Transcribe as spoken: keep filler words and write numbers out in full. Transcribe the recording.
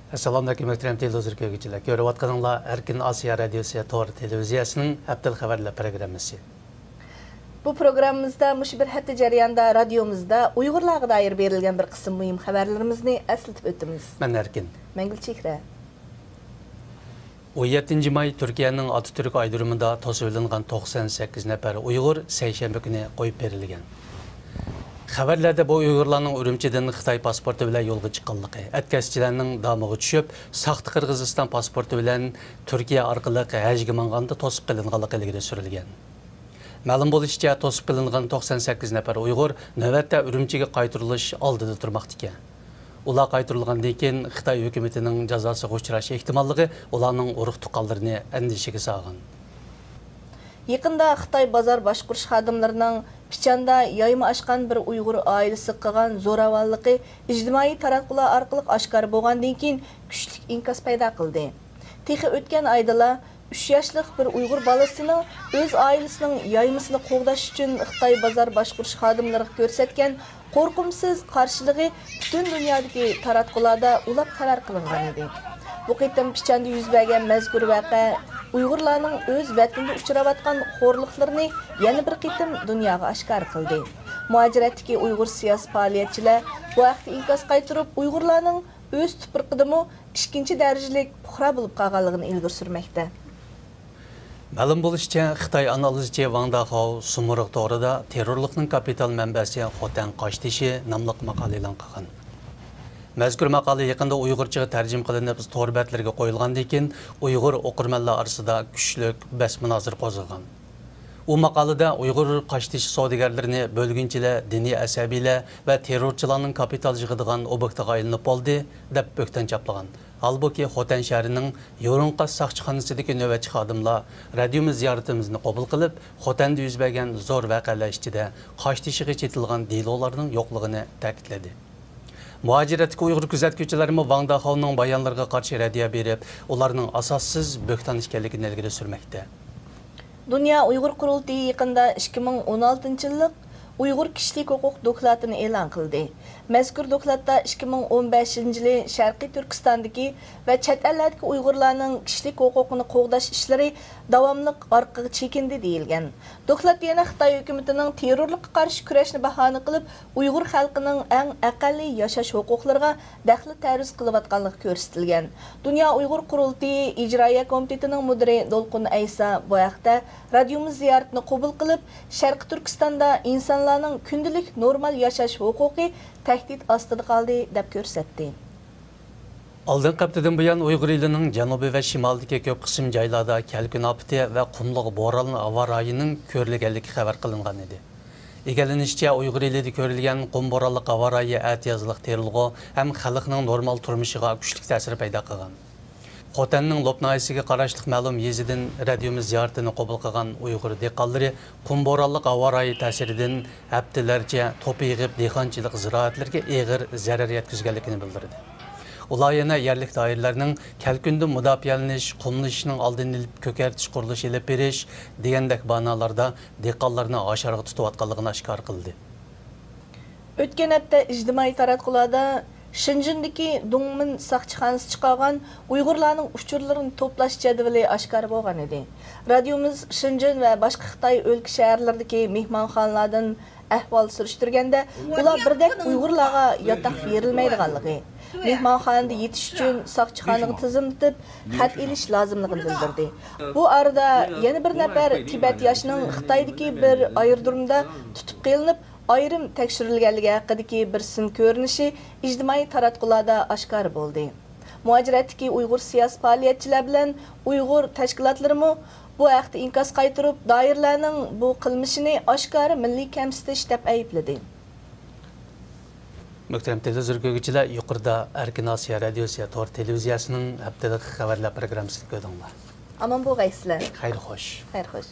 ئەسسالامۇئەلەيكۇم، مۆھتەرەم تېلېۋىزور كۆرگۈچىلەر. كۆرۈۋاتقىنىڭلار ئەركىن ئاسىيا رادىيوسى تور تېلېۋىزىيەسىنىڭ ھەپتىلىك خەۋەرلەر پروگراممىسى. بۇ پروگراممىمىزدا مۇشۇ بىر ھەپتە جەريانىدا رادىيومىزدا ئۇيغۇرلارغا دائىر بېرىلگەن بىر قىسىم مۇھىم خەۋەرلىرىمىزنى ئەسلىتىپ ئۆتىمىز. مەن ئەركىن. مەن گۈلچېھرە. ئون يەتتىنچى ماي تۈركىيەنىڭ ئاتاتۈرك ئايرودرومىدا توسۇۋېلىنغان توقسان سەككىز نەپەر ئۇيغۇر سەيشەنبە كۈنى قويۇپ بېرىلگەن. خەۋەرلەردە بۇ ئۇيغۇرلارنىڭ ئۈرۈمچىدىن خىتاي پاسپورتى بىلەن يولغا چىققانلىقى، ئەتكەسچىلەرنىڭ دامىغا چۈشۈپ، ساختا قىرغىزىستان پاسپورتى بىلەن تۈركىيە ئارقىلىق ھەجگە ماڭغاندا توسۇپ قېلىنغانلىقى ئىلگىرى سۈرۈلگەن. مەلۇم بولۇشىچە، توسۇپ قېلىنغان توقسان سەككىز نەپەر ئۇيغۇر نۆۋەتتە ئۈرۈمچىگە قايتۇرۇلۇش ئالدىدا تۇرماقتا ئىكەن. ئۇلار قايتۇرۇلغاندىن كېيىن، خىتاي ھۆكۈمىتىنىڭ جازاسىغا ئۇچراش ئېھتىماللىقى ئۇلارنىڭ ئۇرۇق-تۇغقانلىرىنى ئەندىشىگە سالغان. يېقىندا خىتاي بازار باشقۇرۇش خادىملىرىنىڭ پىچاندا يايما ئاچقان بىر ئۇيغۇر ئائىلىسىگە قىلغان زوراۋانلىقى ئىجتىمائىي تاراتقۇلار ئارقىلىق ئاشكارا بولغاندىن كېيىن، كۈچلۈك ئىنكاس پەيدا قىلدى. تېخى ئۆتكەن ئايدىلا ئۈچ ياشلىق بىر ئۇيغۇر بالىسىنىڭ ئۆز ئائىلىسىنىڭ يايمىسىنى قوغداش ئۈچۈن خىتاي بازار باشقۇرۇش خادىملىرىغا كۆرسەتكەن قورقۇمسىز قارشىلىقى پۈتۈن دۇنيادىكى تاراتقۇلاردا ئۇلاپ خەۋەر قىلىنغان ئىدى. بۇ قېتىم پىچاندا يۈز بەرگەن مەزكۇر ۋەقە ئۇيغۇرلارنىڭ ئۆز ۋەتىنىدە ئۇچراۋاتقان خورلۇقلىرىنى يەنە بىر قېتىم دۇنياغا ئاشكارا قىلدى. مۇھاجىرەتتىكى ئۇيغۇر سىياسىي پائالىيەتچىلەر بۇ ھەقتە ئىنكاس قايتۇرۇپ، ئۇيغۇرلارنىڭ ئۆز تۇپرىقىدىمۇ ئىككىنچى دەرىجىلىك پۇقرا بولۇپ قالغانلىقىنى ئىلگىرى سۈرمەكتە. مەلۇم بولۇشىچە، خىتاي ئانالىزچى ۋاڭ داخاۋ سۇمرۇغ تورىدا تېررورلۇقنىڭ كاپىتال مەنبەسى خوتەن قاشتېشى ناملىق ماقالە ئېلان قىلغان. مەزكۇر ماقالە يېقىندا ئۇيغۇرچىغا تەرجىمە قىلىنىپ، تور بەتلىرىگە قويۇلغاندىن كېيىن، ئۇيغۇر ئوقۇرمەنلەر ئارىسىدا كۈچلۈك بەس-مۇنازىرە قوزغىغان. ئۇ ماقالىدە ئۇيغۇر قاشتېشى سودىگەرلىرىنى بۆلگۈنچىلەر، دىنىي ئەسەبىيلەر ۋە تېررورچىلارنىڭ كاپىتال يىغىدىغان ئوبيېكتىغا ئايلىنىپ بولدى، دەپ بۆھتان چاپلىغان. ھالبۇكى، خوتەن شەھىرىنىڭ يورۇنقاس ساقچىخانىسىدىكى نۆۋەتچى خادىملار رادىيومىز زىيارىتىمىزنى قوبۇل قىلىپ، خوتەندە يۈز بەرگەن زور ۋەقەلەر ئىچىدە قاشتېشىغا چېتىلغان دېلولارنىڭ يوقلۇقىنى تەكىتلىدى. مۇھاجىرەتتىكى ئۇيغۇر كۆزەتكۈچىلەرمۇ ۋاڭ داخاۋنىڭ بايانلىرىغا قارشى رەددىيە بېرىپ، ئۇلارنىڭ ئاساسسىز بۆھتان ئىكەنلىكىنى ئىلگىرى سۈرمەكتە. دۇنيا ئۇيغۇر قۇرۇلتىيى يېقىندا ئىككى مىڭ ئون ئالتىنچى يىللىق ئۇيغۇر كىشىلىك ھوقۇق دوكلاتىنى ئېلان قىلدى. مەزكۇر دوكلاتتا ئىككى مىڭ ئون بەشىنچى يىلى شەرقىي تۈركىستاندىكى ۋە چەت ئەللەردىكى ئۇيغۇرلارنىڭ كىشىلىك ھوقۇقىنى قوغداش ئىشلىرى داۋاملىق ئارقىغا چېكىندى دېيىلگەن. دوكلاتتا يەنە خىتاي ھۆكۈمىتىنىڭ تېررورلۇققا قارشى كۈرەشنى باھانە قىلىپ، ئۇيغۇر خەلقىنىڭ ئەڭ ئەقەللىي ياشاش ھوقۇقلىرىغا دەخلى تەرۇز قىلىۋاتقانلىقى كۆرسىتىلگەن. دۇنيا ئۇيغۇر قۇرۇلتىيى ئىجرائىيە كومىتېتىنىڭ مۇدىرى دولقۇن ئەيسا بۇ ھەقتە رادىيومىز زىيارىتىنى قوبۇل قىلىپ، شەرقىي تۈركىستاندا ئىنسانلارنىڭ كۈندىلىك نورمال ياشاش ھوقۇقى تەھدىت ئاستىدا قالدى، دەپ كۆرسەتتى. ئالدىنقى ھەپتىدىن بۇيان، ئۇيغۇر ئېلىنىڭ جەنۇبى ۋە شىمالىدىكى كۆپ قىسىم جايلاردا كەلكۈن ئاپىتى ۋە قۇملۇق بوران ھاۋا رايىنىڭ كۆرۈلگەنلىكى خەۋەر قىلىنغان ئىدى. ئىگىلىنىشىچە، ئۇيغۇر ئېلىدە كۆرۈلگەن قۇم بورانلىق ھاۋا رايى ئەتىيازلىق تېرىلغۇ ھەم خەلقنىڭ نورمال تۇرمۇشىغا كۈچلۈك تەسىر پەيدا قىلغان. خوتەننىڭ لوپ ناھىيەسىگە قاراشلىق مەلۇم يېزىدىن رادىيومىز زىيارىتىنى قوبۇل قىلغان ئۇيغۇر دېھقانلىرى قۇم بورانلىق ھاۋا رايى تەسىرىدىن ھەپتىلەرچە توپا يىغىپ، دېھقانچىلىق زىرائەتلىرىگە ئېغىر زەرەر يەتكۈزگەنلىكىنى بىلدۈردى. ئۇلار يەنە يەرلىك دائىرىلەرنىڭ كەلكۈندىن مۇداپىئەلىنىش، قۇملىشىشنىڭ ئالدىنى ئېلىپ، كۆكەرتىش قۇرۇلۇشى ئېلىپ بېرىش دېگەندەك بانالاردا دېھقانلارنى ھاشارغا تۇتۇۋاتقانلىقىنى ئاشكارا قىلدى. ئۆتكەن ھەپتە ئىجتىمائىي تاراتقۇلاردا شېنجېندىكى دۇڭمىن ساقچىخانىسى چىقارغان ئۇيغۇرلارنىڭ ئۇچۇرلىرىنى توپلاش جەدۋىلى ئاشكارا بولغان ئىدى. رادىيومىز شېنجېن ۋە باشقا خىتاي ئۆلكە شەھەرلىرىدىكى مېھمانخانىلاردىن ئەھۋال سۈرۈشتۈرگەندە، ئۇلار بىردەك ئۇيغۇرلارغا ياتاق بېرىلمەيدىغانلىقى، مېھمانخانىدا يېتىش ئۈچۈن ساقچىخانىغا تىزىملىتىپ، خەت ئېلىش لازىملىقىنى بىلدۈردى. بۇ ئارىدا يەنە بىر نەپەر تىبەت ياشىنىڭ خىتايدىكى بىر ئايرودرومدا تۇتۇپ قېلىنىپ، ئايرىم تەكشۈرۈلگەنلىكى ھەققىدىكى بىر سىن كۆرۈنۈشى ئىجتىمائىي تاراتقۇلاردا ئاشكارا بولدى. مۇھاجىرەتتىكى ئۇيغۇر سىياسىي پائالىيەتچىلەر بىلەن ئۇيغۇر تەشكىلاتلىرىمۇ بۇ ھەقتە ئىنكاس قايتۇرۇپ، دائىرىلەرنىڭ بۇ قىلمىشىنى ئاشكارا مىللىي كەمسىتىش دەپ ئەيىبلىدى. مۆھتەرەم تېلېۋىزور كۆرگۈچىلەر، يۇقىرىدا ئەركىن ئاسىيا رادىيوسى تور تېلېۋىزىيەسىنىڭ ھەپتىلىك خەۋەرلەر پروگراممىسىنى كۆردۈڭلار. ئامان بولغايسىلەر. خەير خوش. خەير خوش.